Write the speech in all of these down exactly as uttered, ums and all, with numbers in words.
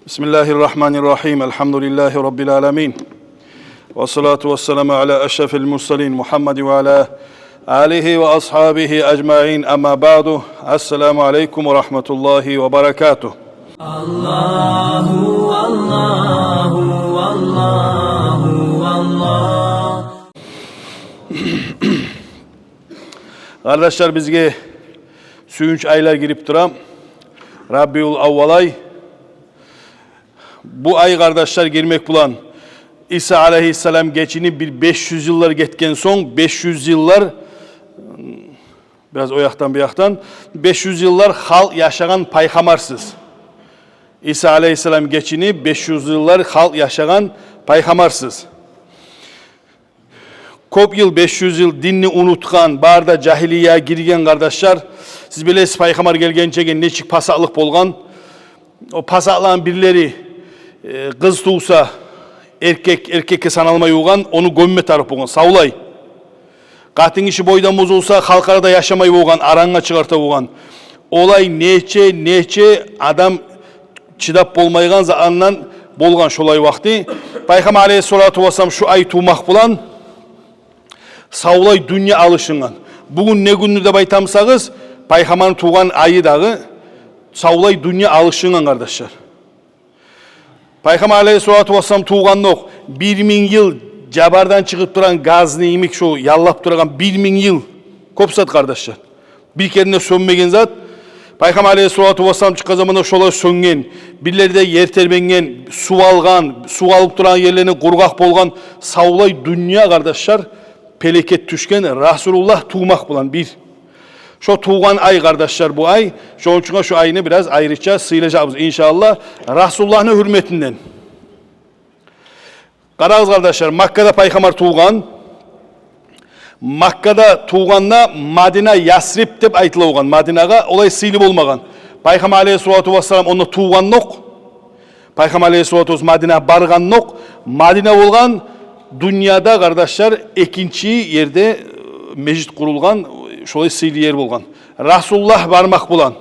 بسم الله الرحمن الرحيم. الحمد لله رب العالمين. والصلاة والسلام على أشرف المرسلين محمد وعلى آله وأصحابه أجمعين. أما بعد. السلام عليكم ورحمة الله وبركاته. Аллагьу, Аллагьу, Аллагьу, Аллагь. Къардашлар, бизге сююнч айлар гирип тура. Рабиул аввал ай. Бу ай, къардашлар, гирмек булан Иса алейгьиссалам гечинип бир беш юз йыллар гетген сонг, беш юз йыллар, бираз о якъдан, бу якъдан, беш юз йыллар халкъ яшагъан пайхаммарсыз. Иса алейгьиссалам гечинип беш юз йыллар халкъ яшагъан пайхаммарсыз. Кёп йыл, беш юз йыл динни унутгъан, бары да жагьилиягъа гирген, къардашлар. Сиз билесиз, пайхаммар гелгенчеге нечик пасатлыкъ болгъан. О пасатланы бирлери, э, къыз тувса, эркек, эркекге саналмай болгъан, ону гёмме тарыкъ болгъан, савлай. Къатын гиши бойдан бузулса, халкъ арада яшамай болгъан, арангъа чыгъарта болгъан. Олай нече, нече адам чыдап болмайгъан замандан болгъан шолай вакъти. Пайхаммар алейгьиссалату вассалам шу ай тувмакъ булан савлай дюнья алышынгъан. Бугюн не гюндю деп айтамысагъыз, пайхаммарны тувгъан айы дагъы, савлай дюнья алышынгъан, къардашлар. Пайхаммар алейгьиссалату вассалам тувгъандокъ, бир минг йыл жабардан чыгъып турагъан газны йимик, шо яллап турагъан бир минг йыл. Кёп зат, къардашлар. Бир керен де сёнмеген зат. Пайхаммар алейгьиссалату вассалам чыкъгъан заманда шолар сёнген, бирлери де ер тербенген, сув алгъан, сув алып турагъан ерлерини къургъакъ болгъан, савлай дюнья, къардашлар, пелекет тюшген Расулуллагь тувмакъ булан бир. Шо тувгъан ай, къардашлар, бу ай. Шону учун шо айны бираз айрыча сыйлажакъбыз, иншааллагь, Расулуллагьны гьюрметинден. Къарагъыз, къардашлар, Маккада пайхаммар тувгъан. Маккада тувгъанда Мадина Ясриб деп айтыла болгъан. Мадинагъа олай сыйлы болмагъан. Пайхаммар алейгьиссалату вассалам онда тувгъандокъ, пайхаммар алейгьиссалату вассалам Мадинагъа баргъандокъ, Мадина болгъан дюньяда, къардашлар, экинчи ерде, э, межит къурулгъан, шолай сыйлы ер болгъан. Расулуллагь бармакъ булан.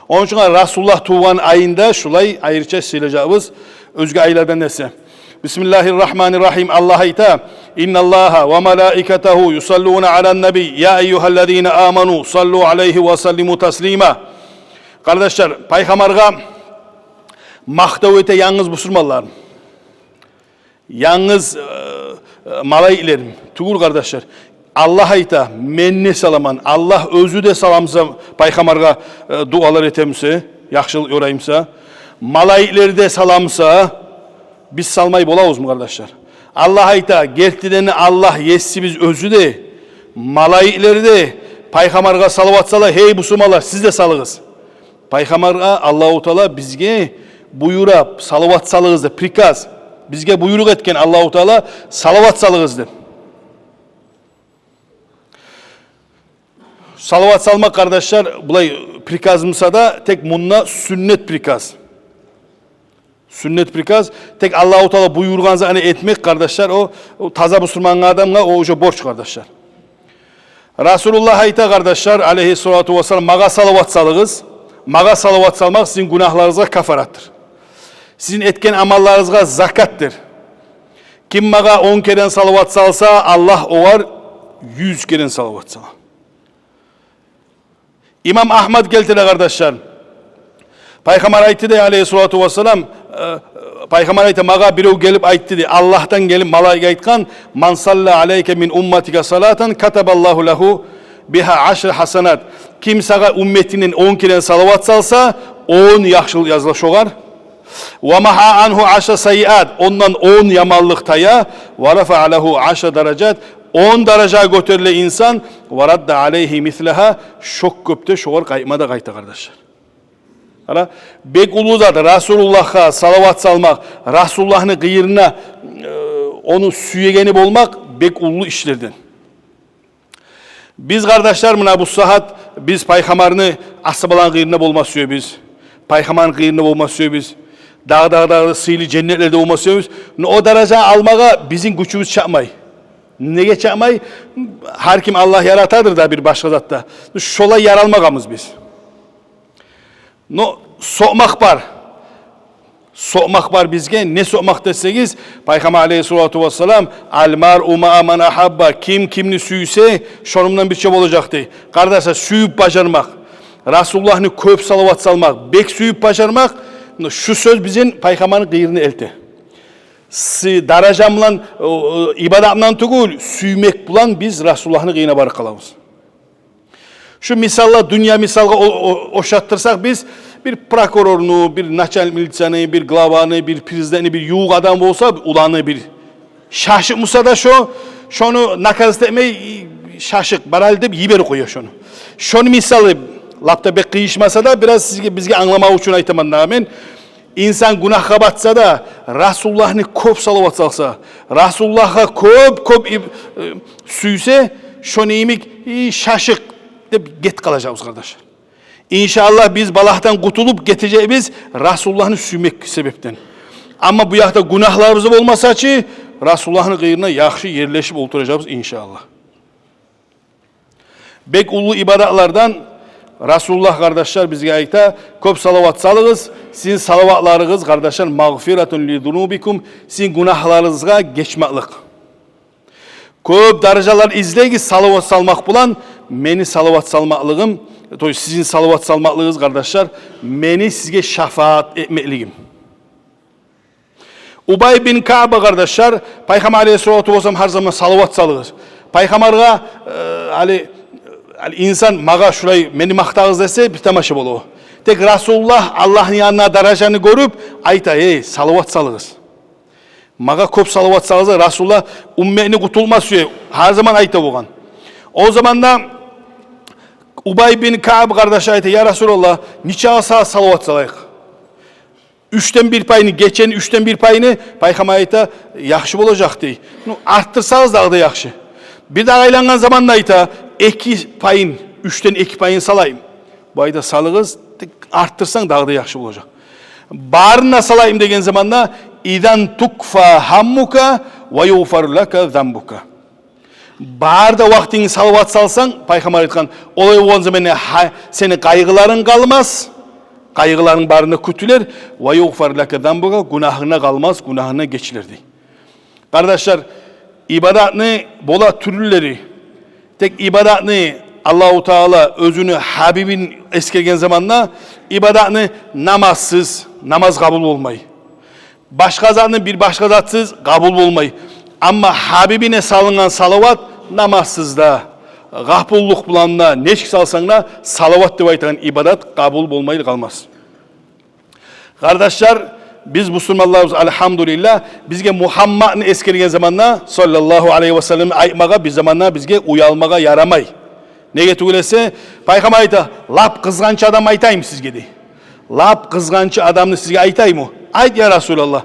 Ону учун Расулуллагь тувгъан айында шулай айрыча сыйлажакъбыз оьзге айлардан эсе. Бисмиллагьир рагьманир рагьим. Аллагь айта: «Инналлагьа ва малаикатагьу юсаллуна алан наби, я айюгьаллазина аману саллу алайгьи ва саллиму таслима». Къардашлар, пайхаммаргъа макътав эте янгыз бусурманлар. Янгыз, э, э, малайиклер тюгюл, къардашлар. Аллагь айта: «Мен де саламан». Аллагь оьзю де саламса, пайхаммаргъа, э, дуалар этемсе, яхшылыкъ ёраймса, малайиклер де саламса, биз салмай болабызмы, къардашлар? Аллагь айта: «Гертиден Аллагь есибиз оьзю де, малайиклер де пайхаммаргъа салават сала, гьей бусурманлар, сиз де салыгъыз». Пайхаммаргъа Аллагьу Таала бизге буюра, салават салыгъыз деп, приказ. Бизге буйрукъ этген Аллагьу Таала, салават салыгъыз деп. Салават салмакъ, къардашлар, булай приказ буса да, тек мунда сюннет приказ. Сюннет приказ, тек Аллагьу Таала буюргъан затны этмек, къардашлар, о, о таза бусурман адамгъа о уже борч, къардашлар. Расулуллагь айта, къардашлар, алайгьиссалату вассалам: «Магъа салават салыгъыз. Магъа салават салмакъ сизин гюнагьларыгъызгъа кафаратдыр. Сизин этген амалларыгъызгъа закатдыр. Ким магъа он керен салават салса, Аллагь огъар юз керен салават сала». Имам Агьмад гелтире, къардашлар. Пайхаммар айтды дей, алайгьиссалату вассалам, э, пайхаммар айта: «Магъа бирев гелип айтды, – дей, – Аллагьдан гелип малайик айтгъан: „Ман салла алайка мин умматика салатан, катабаллагьу лагьу бигьа ашра гьасанат“. Ким сагъа умметингден он керен салават салса, он яхшылыкъ языла шогъар. Ва магьа ангьу ашра сайиат, ондан он яманлыкъ тая. Ва рафаа лагьу ашра даражат, он даража гётериле инсан. Ва радда алайгьи мислагьа, шо кёпде шогъар къайтма да къайта», къардашлар. Къара, бек уллу зат Расулуллагьгъа салават салмакъ, Расулуллагьны къырыйына, э, ону сюегени болмакъ бек уллу ишлерден. Биз, къардашлар, муна бу сагьат биз пайхаммарны асгьабаланы къырыйында болма сюебиз. Пайхаммарны къырыйында болма сюебиз. Дагъы, дагъы, дагъы сыйлы женнетлерде болма сюебиз. Но о даража алмагъа бизин гючюбюз чатмай. Неге чатмай? Гьар ким Аллагь яратадыр да бир башгъа затда. Шолай яралмагъанбыз биз. Но сокъмакъ бар. сокъмакъ бар бизге. Не сокъмакъ десегиз, Пайхаммар алейгьиссалату вассалам: «Ал маръу маъа ман агьабба», ким кимни сюйсе, шону булан бирче болажакъ дей. Къардашлар, сююп бажармакъ, Расулуллагьны кёп салават салмакъ, бек сююп бажармакъ, шу сёз бизин Пайхаммарны къырыйына элте. Сы-, даража булан, о, о, ибадат булан тюгюл, сюймек булан биз Расулуллагьны къырыйына барып къалабыз. Шу мисалла, дюнья мисалгъа о-, о-, ошатдырсакъ биз, бир прокурорну, бир начальник милицияны, бир главаны, бир президентни бир ювукъ адам болса, уланы бир шашыкъ буса да шо, шону наказать этмей, шашыкъ, бар гьали деп йиберип къоя шону. Шону мисалы, лап да бек къыйышмаса да, бираз сизге, бизге англамакъ учун айтаман дагъы мен. Инсан гюнагьгъа батса да, Расулуллагьны кёп салават салса, Расулуллагьгъа кёп-кёп иб-, э, сюйсе, шону йимик, и, шашыкъ деп гетип къалажакъбыз, къардашлар. Иншааллагь, биз балагьдан къутулуп гетежекбиз Расулуллагьны сюймек себепден. Амма бу якъда гюнагьларыбыз болмаса чы, Расулуллагьны къырыйына яхшы ерлешип олтуражакбыз, иншааллагь. Бек уллу ибадатлардан Расулуллагь, къардашлар, бизге айта: «Кёп салават салыгъыз, сизин салаватларыгъыз, къардашлар, магъфиратун ли зунубикум, сизин гюнагьларыгъызгъа гечмеклик». Кёп даражалар излегиз салават салмакъ булан, мени салават салмакълыгъым, то есть сизин салават салмакълыгъыгъыз, къардашлар, мени сизге шафаат этмеклигим. Убай бин Каъб, къардашлар, Пайхаммар алейгьиссалату вассалам гьар заман салават салыгъыз. Пайхаммаргъа, э, гьали, гьали инсан магъа шулай мени макътагъыз десе, бир тамаша бола о. Тек Расулуллагь Аллагьны янына даражаны гёрюп айта: «Эй, салават салыгъыз. Магъа кёп салават салыгъыз». Расулуллагь умметни къутулма сюе, гьар заман айта болгъан. О заманда Убай бин Каъб, къардаш, айта: «Я Расулуллагь, нечакъы сагъа салават салайыкъ?» Уьчден бир пайны, гечени уьчден бир пайны. Пайхаммар айта: «Яхшы болажакъ», – дей. «Ну, артдырсагъыз, дагъы да яхшы». Бир дагъы айлангъан заманда айта: «Эки пайын, уьчден эки пайын салайым». Бу айта: «Салыгъыз, тек артдырсанг, дагъы да яхшы болажакъ». «Барын да салайым», – деген заманда: «Изан тукфа гьаммука ва югъфар лака занбука». Бары да вакътингни салават салсанг, Пайхаммар айтгъан, олай болгъан заманда гьа-, сени къайгъыларынг къалмас, къайгъыларынг бары да кютюлер, «ва югъфар лака занбука», гюнагьынг да къалмас, гюнагьынг да гечилер, дей. Къардашлар, ибадатны бола тюрлюлери. Тек ибадатны Аллагьу Таала оьзюню Гьабибин эсгерген заманда, ибадатны намазсыз, намаз къабул болмай. Башгъа затны бир башгъа затсыз къабул болмай. Амма Гьабибине салынгъан салават намазсыз да, гъапуллукъ булан да, нечик салсанг да, салават деп айтагъан ибадат къабул болмай къалмас. Къардашлар, биз бусурманларбыз, альгьамдулиллагь, бизге Мугьаммадны эсгерген заманда, саллаллагьу алайгьи ва салламны айтмагъа бир заманда бизге уялмагъа ярамай. Неге тюгюл эсе, Пайхаммар айта: «Лап къызгъанч адам айтайым сизге», – дей. «Лап къызгъанч адамны сизге айтайым?» «Айт, я Расулаллагь».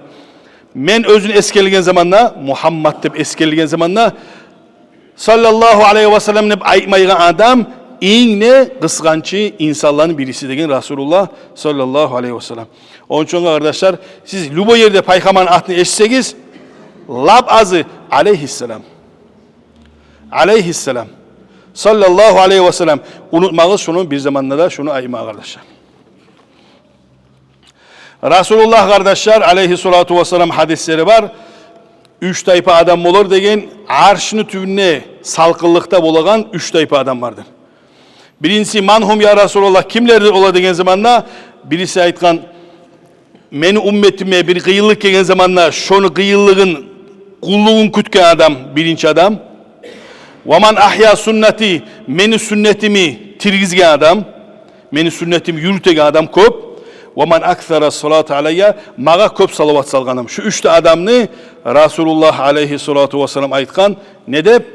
Мен оьзюн эсгерилген заманда, Мугьаммад деп эсгерилген заманда, саллаллагьу алайгьи ва саллам деп айтмайгъан адам инг де къызгъанч инсанланы бириси, деген Расулуллагь саллаллагьу алайгьи ва саллам. Ону учун, къардашлар, сиз любой ерде Пайхаммарны атын эшитсегиз, лап азы: «Алайгьиссалам. Алайгьиссалам. Саллаллагьу алайгьи ва саллам». Унутмагъыз шуну бир заманда да, шуну айтмагъа, къардашлар. Расулуллагь, къардашлар, алайгьиссалату вассалам, гьадислери бар. Уьч тайпа адам болур деген, аршны тюбюнде салкъынлыкъда болагъан уьч тайпа адам бардыр. Биринчиси: «Ман гьум, я Расулаллагь, кимлердир олар?» – деген заманда, бириси айтгъан: «Мени умметиме бир къыйынлыкъ гелген заманда, шону къыйынлыгъын, къуллугъун кютген адам, биринчи адам. Ва ман агья суннати, мени суннатымны тиргизген адам, мени суннатымны юрютеген адам кёп. Ва ман аксара салата алайя, магъа кёп салават салгъан адам». Шу уьч де адамны Расулуллагь алайгьиссалату вассалам айтгъан, не деп?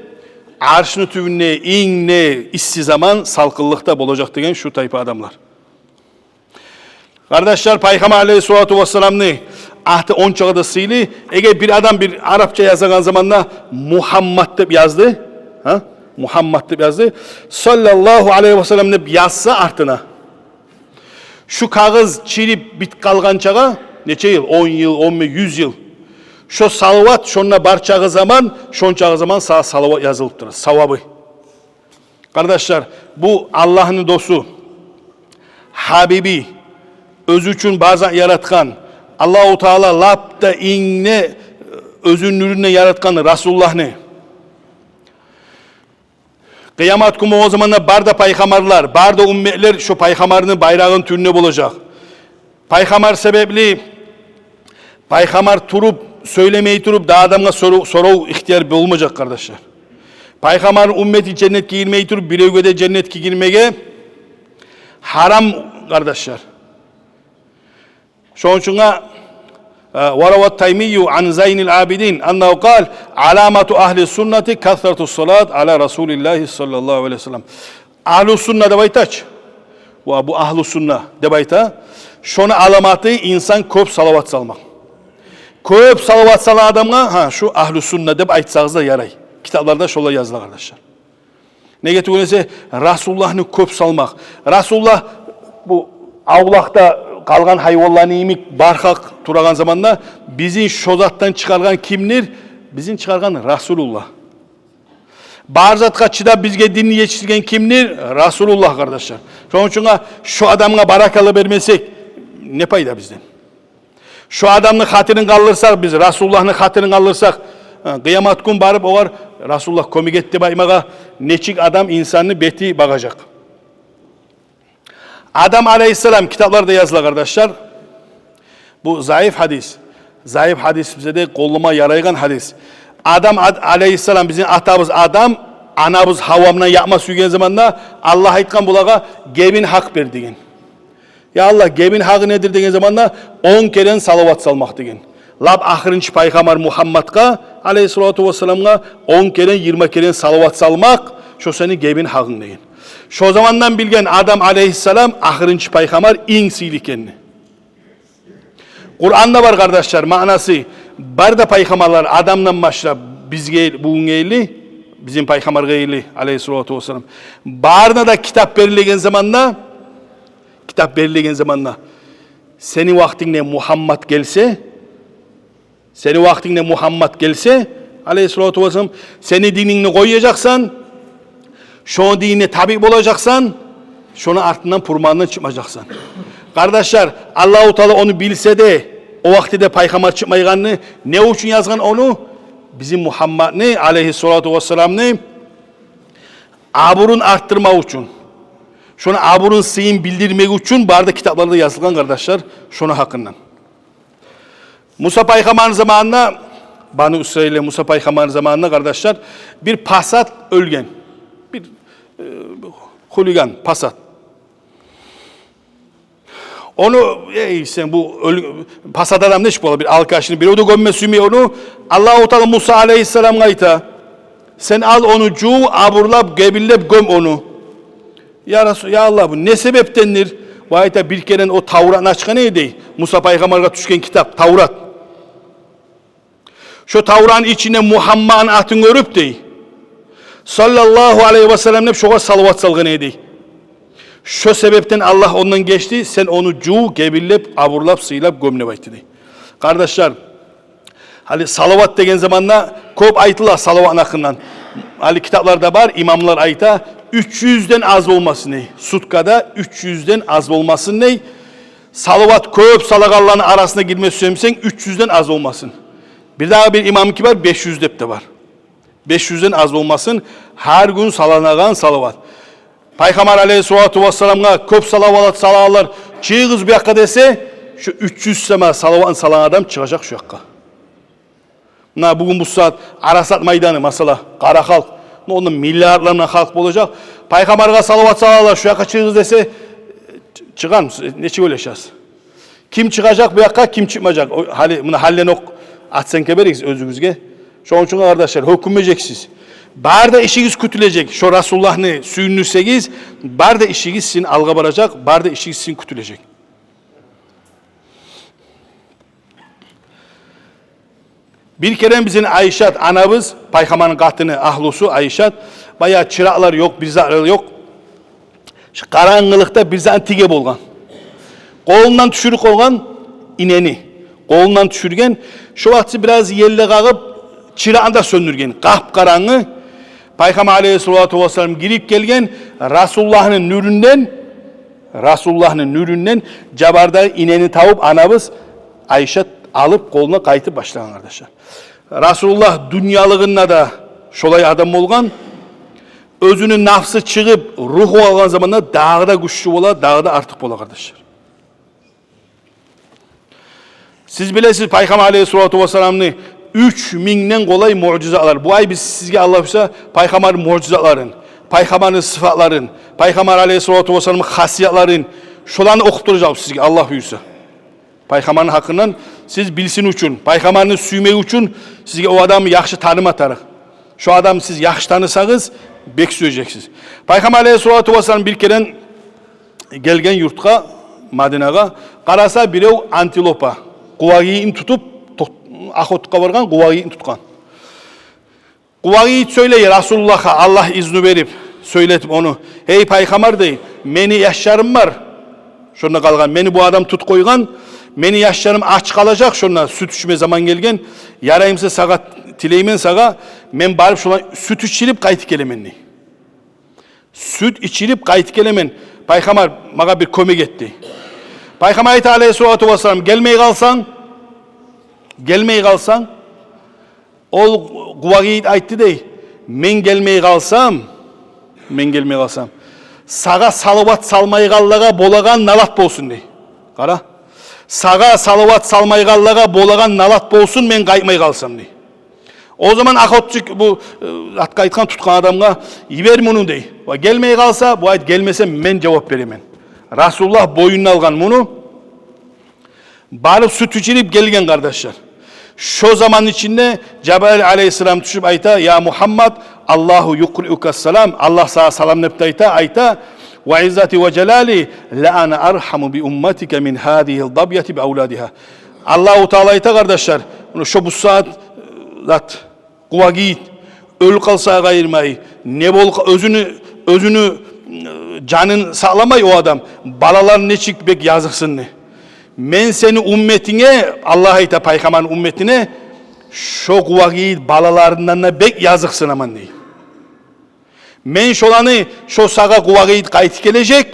Аршны тюбюнде инг де исси заман салкъынлыкъда болажакъ деген шу тайпа адамлар. Къардашлар, Пайхаммар алайгьиссалату вассаламны аты ончакъы да сыйлы. Эгер бир адам бир арапча язагъан заманда Мугьаммад деп язды, гьа? Мугьаммад деп язды. Саллаллагьу алайгьи ва саллам деп язса артына, шу кагъыз чирип битип къалгъанчагъа, нече йыл? Он йыл, он беш, юз йыл. Шо салават шонда барчагъы заман, шончагъы заман са-, салават язылып тура, савабы. Къардашлар, бу Аллагьны досу, Гьабиби, оьзю учун бар зат яратгъан, Аллагьу Таала лап да инг де оьзюню нюрюнден яратгъан Расулуллагьны. Къыямат гюн болгъан заманда бары да пайхаммарлар, бары да умметлер шо пайхаммарны байрагъыны тюбюнде болажакъ. Пайхаммар себепли, пайхаммар туруп, сёйлемей туруп, да адамгъа сорав, сорав ихтияр болмажакъ, къардашлар. Пайхаммарны уммети женнетге гирмей туруп, биревге де женнетге гирмеге гьарам, къардашлар. Шону учун, э, وروى التيمي عن زين العابدين أنه قال: علامة أهل السنة كثرة الصلاة على رسول الله صلى الله عليه وسلم. Агьлу сунна деп айта чы. Ва бу агьлу сунна деп айта. Шону аламаты — инсан кёп салават салмакъ. Кёп салават салгъан адамгъа, гьа, шу агьлу сунна деп айтсагъыз да ярай. Китапларда шолай языла, къардашлар. Неге тюгюл эсе, Расулуллагьны кёп салмакъ. Расулуллагь бу авлакъда къалгъан гьайванланы йимик баркъакъ турагъан заманда, бизин шо затдан чыгъаргъан кимдир? Бизин чыгъаргъан Расулуллагь. Бар затгъа чыдап, бизге динни етишдирген кимдир? Расулуллагь, къардашлар. Шону учун шо адамгъа баракалла бермесек, не пайда бизден? Шо адамны хатирин къалдырсакъ, биз Расулуллагьны хатирин къалдырсакъ, э, къыямат гюн барып огъар Расулуллагь кёмек этди деп айтмагъа нечик адам, инсанны бети багъажакъ? Адам алейгьиссалам, китапларда языла, къардашлар. Бу заиф гьадис. Заиф гьадис бизде де къоллама ярайгъан гьадис. Адам ад-, алейгьиссалам, бизин атабыз Адам, анабыз Гьава булан ятма сюйген заманда Аллагь айтгъан булагъа: «Гебин гьакъ бер», — деген. «Я Аллагь, гебин гьакъы недир?» — деген заманда, «Он керен салават салмакъ», — деген. Лап ахырынчы пайхаммар Мугьаммадгъа, алейгьиссалату вассаламгъа, «Он керен, йигирма керен салават салмакъ, шо сени гебин гьакъынг», — деген. Шо замандан билген Адам алейгьиссалам ахырынчы пайхаммар инг сыйлы экенни. Къуранда бар, къардашлар, маънасы. Бары да пайхаммарлар, Адамдан башлап бизге, бугюнге ерли, бизин пайхаммаргъа ерли, алейгьиссалату вассалам, барына да китап берилеген заманда, китап берилеген заманда, сени вакътингде Мугьаммад гелсе, сени вакътингде Мугьаммад гелсе, алейгьиссалату вассалам, сени динингни къояжакъсан, шону динине табиъ болажакъсан, шону артындан, пурманындан чыкъмажакъсан. Къардашлар, Аллагьу Таала ону билсе де, о вакътиде пайхаммар чыкъмайгъанны, не учун язгъан ону? Бизин Мугьаммадны, алейгьиссалату вассаламны абурун артдырмакъ учун, шону абурун, сыйын билдирмек учун бары да китапларда язылгъан, къардашлар, шону гьакъындан. Муса пайхаммарны заманында, Бану Исраилде Муса пайхаммарны заманында, къардашлар, бир пасат оьлген. Бир, э, хулиган, пасат. Ону, эй, сен бу оьл-, пасат адам нечик бола, бир алкашны, бирев де гёмме сюймей ону. Аллагьу Таала Муса алейгьиссаламгъа айта: «Сен ал ону, жув, абурлап, гебинлеп гём ону». «Я Расул, я Аллагь, бу не себепдендир?» Ва айта: «Бир керен о Тавратны ачгъан эди, — дей, — Муса пайхаммаргъа тюшген китап Таврат. Шо Тавратны ичинде Мугьаммадны атын гёрюп, — дей, — саллаллагьу алайгьи ва саллам деп, шогъар салават салгъан эди. Шо себепден Аллагь ондан гечди, сен ону жув, гебинлеп, абурлап, сыйлап гём», — деп айтды, дей. Къардашлар, гьали салават деген заманда кёп айтыла салаватны гьакъындан. Гьали китапларда бар, имамлар айта, уьч юзден аз болмасын, дей. Суткада уьч юзден аз болмасын, дей. Салават кёп салагъанланы арасына гирме сюемсен, уьч юзден аз болмасын. Бирдагъы бир имамныки бар, беш юз деп де бар. Беш юзден аз болмасын гьар гюн салынагъан салават. Пайхаммар алейгьиссалату вассаламгъа кёп салават салагъанлар, чыгъыгъыз бу якъгъа десе, шо уьч юз сама салаватны салагъан адам чыгъажакъ шо якъгъа. Муна бугюн бу сагьат Арасат майданы, масала, къара халкъ, муна онда миллиардлар булан халкъ болажакъ. Пайхаммаргъа салават салагъанлар, шо якъгъа чыгъыгъыз десе, чы-, чыгъармысыз? Нечик ойлашасыз? Ким чыгъажакъ бу якъгъа, ким чыкъмажакъ? О, гьали, муна гьалиден окъ оценка беригиз оьзюгюзге. Шону учун, къардашлар, гьёкюнмежексиз. Бары да ишигиз кютюлежек. Шо Расулуллагьны сююндюрсегиз, бары да ишигиз сизин алгъа баражакъ, бары да ишигиз сизин кютюлежек. Бир керен бизин Айшат анабыз, пайхаммарны къатыны, агьлюсю Айшат, баягъы чыракълар ёкъ, бир затлар ёкъ. Шо къарангылыкъда бир затны тиге болгъан. Къолундан тюшюрюп къойгъан инени. Къолундан тюшюрген. Шо вакъти бираз ел де къагъып, чыракъны да сёндюрген. Къап-къарангы. Пайхаммар алейгьиссалату вассалам гирип гелген, Расулуллагьны нюрюнден, Расулуллагьны нюрюнден жабардагъы инени табып, анабыз Айшат алып къолуна къайтып башлагъан, къардашлар. Расулуллагь дюньялыгъында да шолай адам болгъан. Оьзюню нафсы чыгъып, ругьу алгъан заманда дагъы да гючлю бола, дагъы да артыкъ бола, къардашлар. Сиз билесиз, Пайхаммар алейгьиссалату вассаламны уьч мингден къолай муъжизалар. Бу ай биз сизге, Аллагь буюрса, Пайхаммарны муъжизаларын, Пайхаммарны сыфатларын, Пайхаммар алейгьиссалату вассаламны хасиятларын, шоланы охуп туражакъбыз сизге, Аллагь буюрса. Пайхаммарны гьакъындан сиз билсин учун, Пайхаммарны сюймек учун сизге о адамны яхшы таныма тарыкъ. Шо адамны сиз яхшы танысагъыз, бек сюежексиз. Пайхаммар алейгьиссалату вассалам бир керен гелген юртгъа, Мадинагъа, къараса, бирев антилопа, къувагъыйтны тутуп, токъ-, охотагъа баргъан, къувагъыйтны тутгъан. Къувагъыйыт сёйлей Расулуллагьгъа, Аллагь изну берип, сёйлетип ону: «Гьей Пайхаммар, — дей, — мени яшларым бар шонда къалгъан, мени бу адам тутуп къойгъан, мени яшларым ач къалажакъ, шонда сют ичме заман гелген, яраймы буса, сагъа тилеймен сагъа, мен барып шолар сют ичирип къайтып гелемен», — дей. «Сют ичирип къайтып гелемен, Пайхаммар, магъа бир кёмек эт», — дей. Пайхаммар айта алейгьиссалату вассалам: «Гелмей къалсанг, гелмей къалсанг». Ол къувагъыйыт айтды дей: «Мен гелмей къалсам, мен гелмей къалсам, сагъа салават салмайгъанлагъа болагъан налат болсун», — дей. Къара, «сагъа салават салмайгъанлагъа болагъан налат болсун, мен къайтмай къалсам», — дей. О заман охотчик бу, э, атгъа айтгъан, тутгъан адамгъа: «Йибер муну, — дей. — Ва гелмей къалса, бу айт, гелмесе, мен жавап беремен». Расулуллагь бойнуна алгъан муну. Барып сют ичирип гелген, къардашлар. Шо заман ичинде Жабраил алейгьиссалам тюшюп айта: «Я Мугьаммад, Аллагьу юкъриука салам, Аллагь сагъа салам деп айта, айта: ва иззати ва жалали, ла ана архаму би умматика мин гьазигьи ззабияти би авладигьа». Аллагьу Таала айта, къардашлар, муна шо бу сагьат, э, зат, къувагъыйыт оьлюп къалса къайырмай, не бол-, оьзюню, оьзюню, э, жанын сакъламай о адам, балаларын нечик бек языкъсынды. Мен сени умметинге, Аллагь айта Пайхаммарны умметине, шо къувагъыйыт балаларындан да бек языкъсынаман, дей. Мен шоланы, шо сагъа къувагъыйыт къайтып гележек.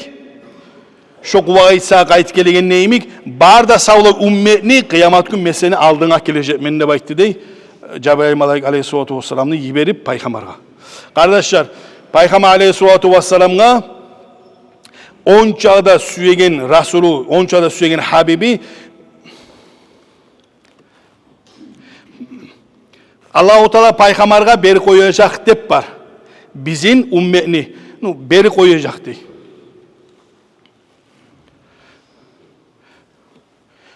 Шо къувагъыйыт сагъа къайтып гелегенде йимик, бары да савлай умметни къыямат гюн мен сени алдынга гележекмен деп айтды, дей, Жабраил малайик алейгьиссалату вассаламны йиберип Пайхаммаргъа. Къардашлар, Пайхаммар алейгьиссалату вассаламгъа онча да сюеген Расулу, онча да сюеген Гьабиби, Аллагьу Таала Пайхаммаргъа берип къояжакъ деп бар. Бизин умметни, ну, берип къояжакъ, дей.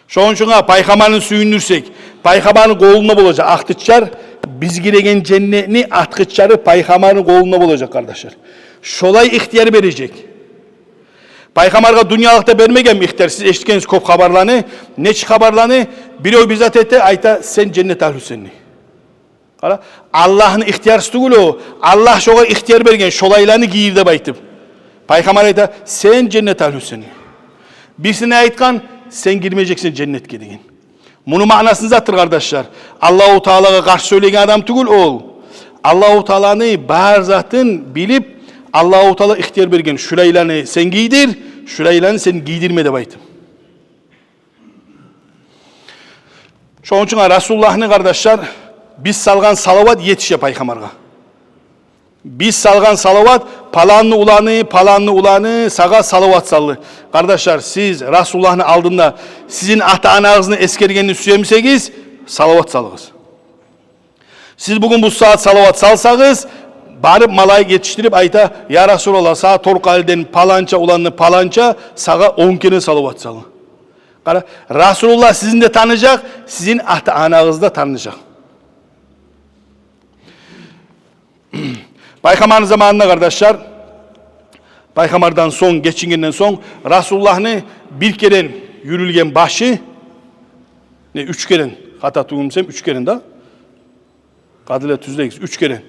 Шону учун Пайхаммарны сююндюрсек, Пайхаммарны къолунда болажакъ ачгъычлар, биз гиреген женнетни ачгъычлары Пайхаммарны къолунда болажакъ, къардашлар. Шолай ихтияр бережек. Пайхаммаргъа дюньялыкъда бермеген ихтияр. Сиз эшитгенсиз кёп хабарланы, нечик хабарланы, бирев бир зат эте, айта: «Сен женнет агьлюсен», — дей. Къара, Аллагьны ихтиярсыз тюгюл о, Аллагь шогъар ихтияр берген, шолайланы гийир деп айтып. Пайхаммар айта: «Сен женнет агьлюсен», — дей. Бирисине айтгъан: «Сен гирмежексен женнетге», — деген. Муну маънасы затдыр, къардашлар. Аллагьу Таалагъа къаршы сёйлеген адам тюгюл ол. Аллагьу Тааланы бар затын билип, Аллагьу Таала ихтияр берген: «Шулайланы сен гийдир, шулайланы сен гийдирме», — деп айтып. Шону учун Расулуллагьны, къардашлар, биз салгъан салават етише Пайхаммаргъа. Биз салгъан салават, паланны уланы, паланны уланы сагъа салават салды. Къардашлар, сиз Расулуллагьны алдында сизин ата-анагъызны эсгергенни сюемисегиз, салават салыгъыз. Сиз бугюн бу сагьат салават салсагъыз, барып малайик етишдирип айта: «Я Расулаллагь, сагъа Торкъалиден паланча уланны паланча сагъа он керен салават салды». Къара, Расулуллагь сизин де таныжакъ, сизин ата-анагъызны да таныжакъ. Пайхаммарны заманында, къардашлар, Пайхаммардан сонг, гечингенден сонг, Расулуллагьны бир керен юлюлген башы, не, уьч керен, хата тюгюл эсем, уьч керен да. Къадиле тюзлегиз, уьч керен.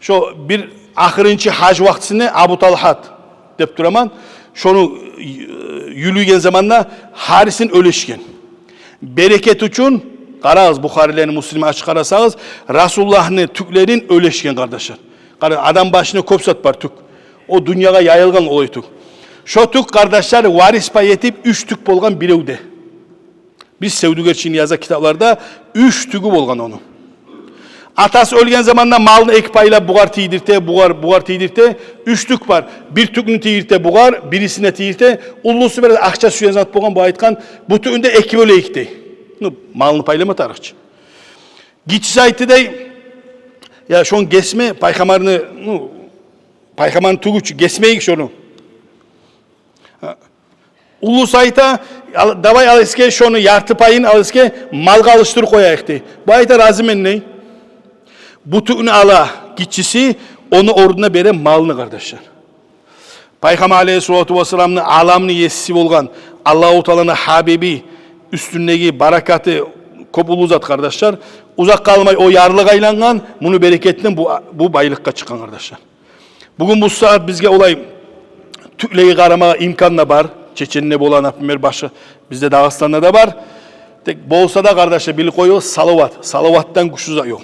Шо бир ахырынчы гьаж вакътисинде Абу Талгьат деп тураман, шону, э, юлюген заманда гьарисин уьлешген. Берекет учун, къарагъыз, Бухарилени, Муслимни ачып къарасагъыз, Расулуллагьны тюклерин уьлешген, къардашлар. Къара, адам башына кёп зат бар тюк. О дюньягъа яйылгъан олай тюк. Шо тюк, къардашлар, варис пай этип уьч тюк болгъан биревде. Биз севдюгерчини яза китапларда, уьч тюгю болгъан ону. Атасы оьлген заманда малны эки пайлап, бугъар тийдирте, бугъар, бугъар тийдирте, уьч тюк бар. Бир тюкню тийдирте бугъар, бирисине тийдирте, уллусу бир акъча сюеген зат болгъан, бу айтгъан: «Бу тюкню де эки бёлейик», — дей. Ну, малны пайлама тарыкъ чы. Гиччиси айтды дей: «Я, шону гесме, пайхаммарны, ну, пайхаммарны тюгю чю, гесмейик шону». Уллусу айта: «Ал, давай, алайса, шону ярты пайын, алайса, малгъа алышдырып къояйыкъ», — дей. Бу айта: «Разимен», — дей. Бу тюкню ала гиччиси, ону орнуна бере малны, къардашлар. Пайхаммар алейгьиссалату вассаламны, аламны еси болгъан, Аллагьу Тааланы гьабиби, уьстюндеги баракаты кёп уллу зат, къардашлар. Узакъ къалмай о ярлыгъа айлангъан, муну берекетинден бу, бу байлыкъгъа чыкъгъан, къардашлар. Бугюн бу сагьат бизге олай тюклеге къарамагъа имкан да бар. Чеченде бола, например, башгъа, бизде Дагъыстанда да бар. Тек болса да, къардашлар, билип къоюгъуз, салават. Салаватдан гючлю зат ёкъ.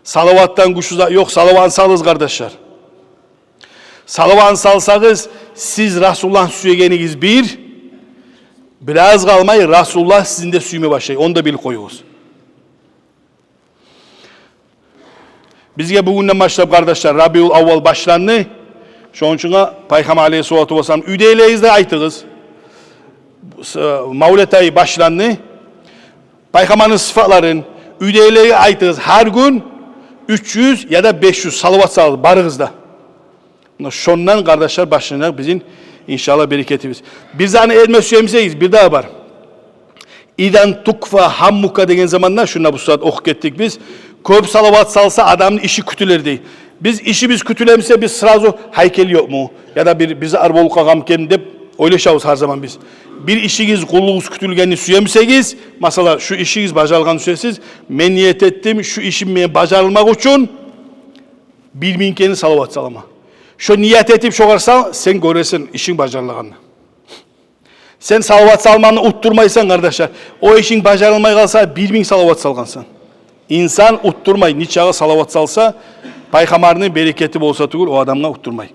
Салаватдан гючлю зат ёкъ. Салаватны салыгъыз, къардашлар. Салаватны салсагъыз, сиз Расулуллагьны сюегенигиз бир, бираз къалмай Расулуллагь сизин де сюйме башлай. Ону да билип къоюгъуз. Бизге бугюнден башлап, къардашлар, Рабиул аввал башланды. Шону учун да Пайхаммар алейгьиссалату вассалам, уьйдегилеригизге айтыгъыз. С-, мавлет ай башланды. Пайхаммарны сыфатларын уьйдегилеге айтыгъыз. Гьар гюн уьч юз яда беш юз салават салыгъыз барыгъыз да. Муна шондан, къардашлар, башланажакъ бизин, иншаллагь, берекетибиз. Бир затны этме сюемсегиз, бир дагъы бар. «Изан тукфа гьаммука» деген заманда, шунда бу сагьат охуп гетдик биз. Кёп салават салса, адамны иши кютюлер дей. Биз ишибиз кютюлемсе, биз сразу: «Гьайкел ёкъму? Яда бир, бир зат болуп къалгъанмы экен?» — деп ойлашабыз гьар заман биз. Бир ишигиз, къуллугъугъуз кютюлгенни сюемсегиз, масала, шу ишигиз бажарылгъанны сюесиз: «Мен ният этдим шу ишим мени бажарылмакъ учун бир минг керен салават салама». Шо ният этип шогъар сал, сен гёресен ишинг бажарылгъанны. Сен салават салманы утдурмайсан, къардашлар. О ишинг бажарылмай къалса, бир минг салават салгъансан. Инсан утдурмай, нечакъы салават салса, Пайхаммарны берекети болса тюгюл, о адамгъа утдурмай.